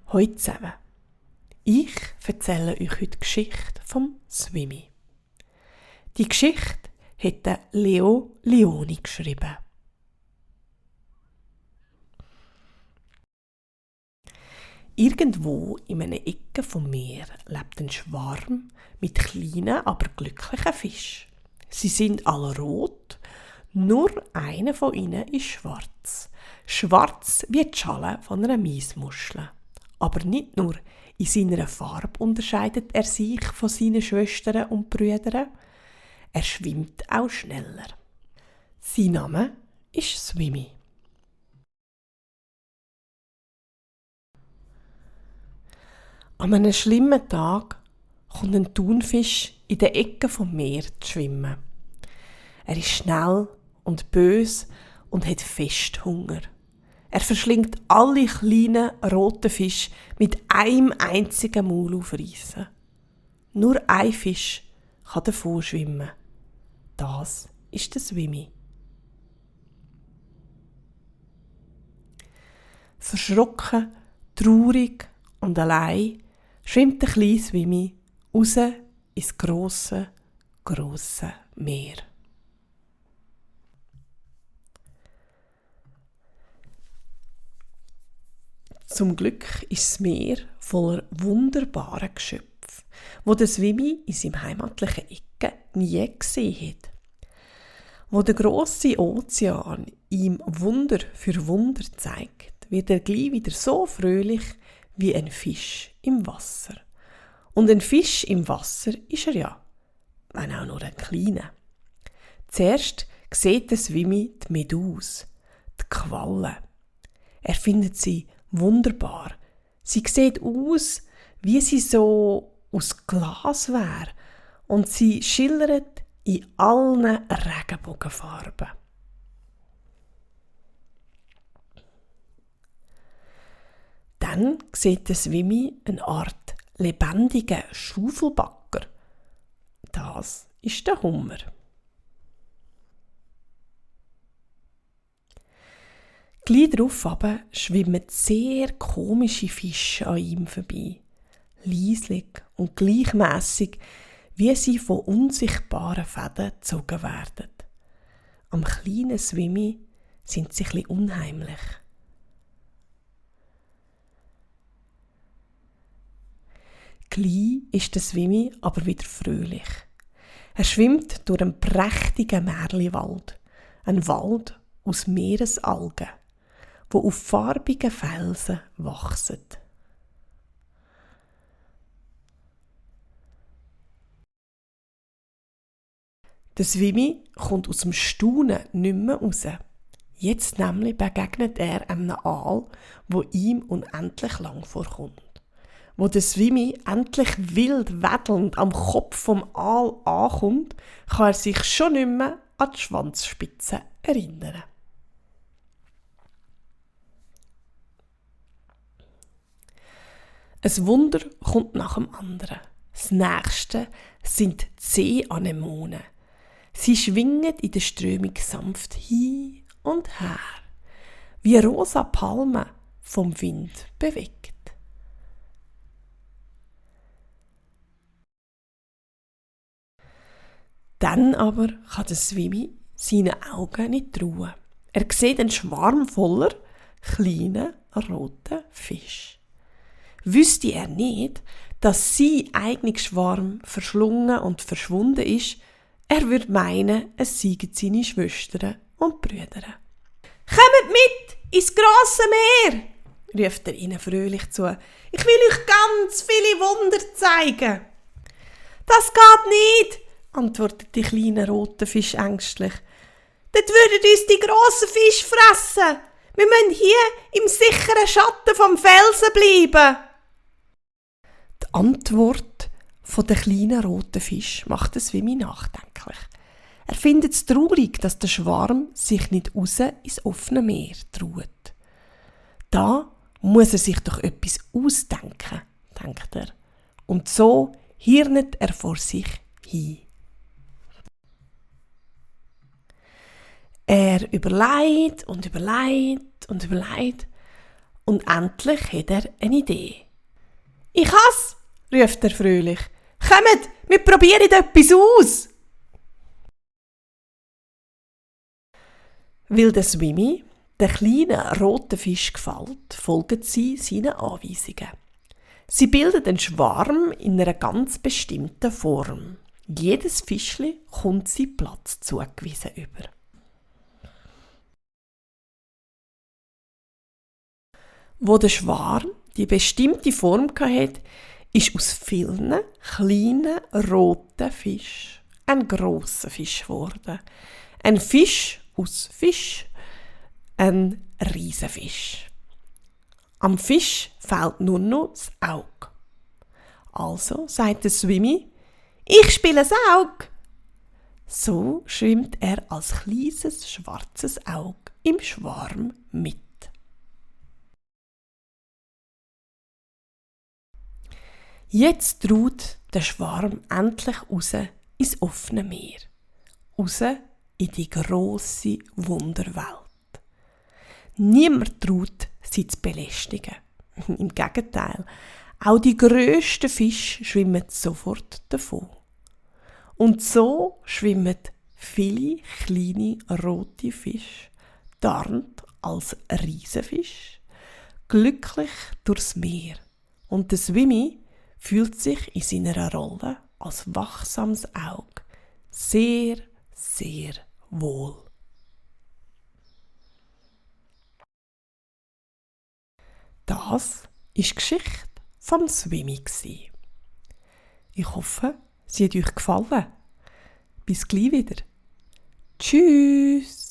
Hallo zusammen. Ich erzähle euch heute die Geschichte vom Swimmy. Die Geschichte hat der Leo Lionni geschrieben. Irgendwo in einer Ecke vom Meer lebt ein Schwarm mit kleinen, aber glücklichen Fischen. Sie sind alle rot, nur einer von ihnen ist schwarz. Schwarz wie die Schale von einer Miesmuschel. Aber nicht nur in seiner Farbe unterscheidet er sich von seinen Schwestern und Brüdern, er schwimmt auch schneller. Sein Name ist Swimmy. An einem schlimmen Tag kommt ein Thunfisch in der Ecke vom Meer zu schwimmen. Er ist schnell und bös und hat fest Hunger. Er verschlingt alle kleinen roten Fische mit einem einzigen Maul aufreißen. Nur ein Fisch kann davor schwimmen. Das ist der Swimmy. Verschrocken, traurig und allein schwimmt der kleine Swimmy raus ins grosse Meer. Zum Glück ist das Meer voller wunderbarer Geschöpfe, wo der Swimmy in seinem heimatlichen Ecke nie gesehen hat. Wo der grosse Ozean ihm Wunder für Wunder zeigt, wird er gleich wieder so fröhlich wie ein Fisch im Wasser. Und ein Fisch im Wasser ist er ja, wenn auch nur ein kleiner. Zuerst sieht der Swimmy die Meduse, die Qualle. Er findet sie wunderbar. Sie sieht aus, wie sie so aus Glas wäre und sie schillert in allen Regenbogenfarben. Dann sieht der Swimmy eine Art lebendigen Schaufelbacker. Das ist der Hummer. Gleich darauf aber schwimmen sehr komische Fische an ihm vorbei. Leislich und gleichmässig, wie sie von unsichtbaren Fäden gezogen werden. Am kleinen Swimmy sind sie ein bisschen unheimlich. Gleich ist der Swimmy aber wieder fröhlich. Er schwimmt durch einen prächtigen Märliwald. Ein Wald aus Meeresalgen, wo auf farbigen Felsen wachsen. Der Swimmy kommt aus dem Staunen nicht mehr raus. Jetzt nämlich begegnet er einem Aal, wo ihm unendlich lang vorkommt. Wo der Swimmy endlich wild wedelnd am Kopf vom Aal ankommt, kann er sich schon nicht mehr an die Schwanzspitze erinnern. Ein Wunder kommt nach dem anderen. Das nächste sind die Seeanemonen. Sie schwingen in der Strömung sanft hin und her, wie rosa Palmen vom Wind bewegt. Dann aber kann der Swimmy seinen Augen nicht trauen. Er sieht einen Schwarm voller kleiner roter Fisch. Wüsste er nicht, dass sein eigener Schwarm verschlungen und verschwunden ist, er würde meinen, es seien seine Schwestern und Brüder. «Kommt mit ins grosse Meer!» ruft er ihnen fröhlich zu. «Ich will euch ganz viele Wunder zeigen!» «Das geht nicht!» antwortet die kleine rote Fisch ängstlich. «Dort würden uns die grossen Fische fressen! Wir müssen hier im sicheren Schatten vom Felsen bleiben!» Die Antwort von der kleinen roten Fisch macht es Swimmy nachdenklich. Er findet es traurig, dass der Schwarm sich nicht raus ins offene Meer traut. Da muss er sich doch etwas ausdenken, denkt er. Und so hirnet er vor sich hin. Er überlegt und überlegt und überlegt Und endlich hat er eine Idee. «Ich has!» ruft er fröhlich. «Kommt, wir probieren etwas aus!» Weil der Swimmy den kleinen roten Fisch gefällt, folgen sie seinen Anweisungen. Sie bilden einen Schwarm in einer ganz bestimmten Form. Jedes Fischli kommt seinen Platz zugewiesen über. Wo der Schwarm die bestimmte Form hatte, ist aus vielen kleinen roten Fischen ein grosser Fisch geworden. Ein Fisch aus Fisch, ein Riesenfisch. Am Fisch fehlt nur noch das Auge. Also sagt der Swimmy: «Ich spiele das Auge!» So schwimmt er als kleines schwarzes Auge im Schwarm mit. Jetzt traut der Schwarm endlich raus ins offene Meer. Raus in die grosse Wunderwelt. Niemand traut, sie zu belästigen. Im Gegenteil, auch die grössten Fische schwimmen sofort davon. Und so schwimmen viele kleine rote Fische, tarnt als Riesenfisch, glücklich durchs Meer. Und der Swimmy fühlt sich in seiner Rolle als wachsames Auge sehr, sehr wohl. Das war die Geschichte vom Swimmy. Ich hoffe, sie hat euch gefallen. Bis gleich wieder. Tschüss!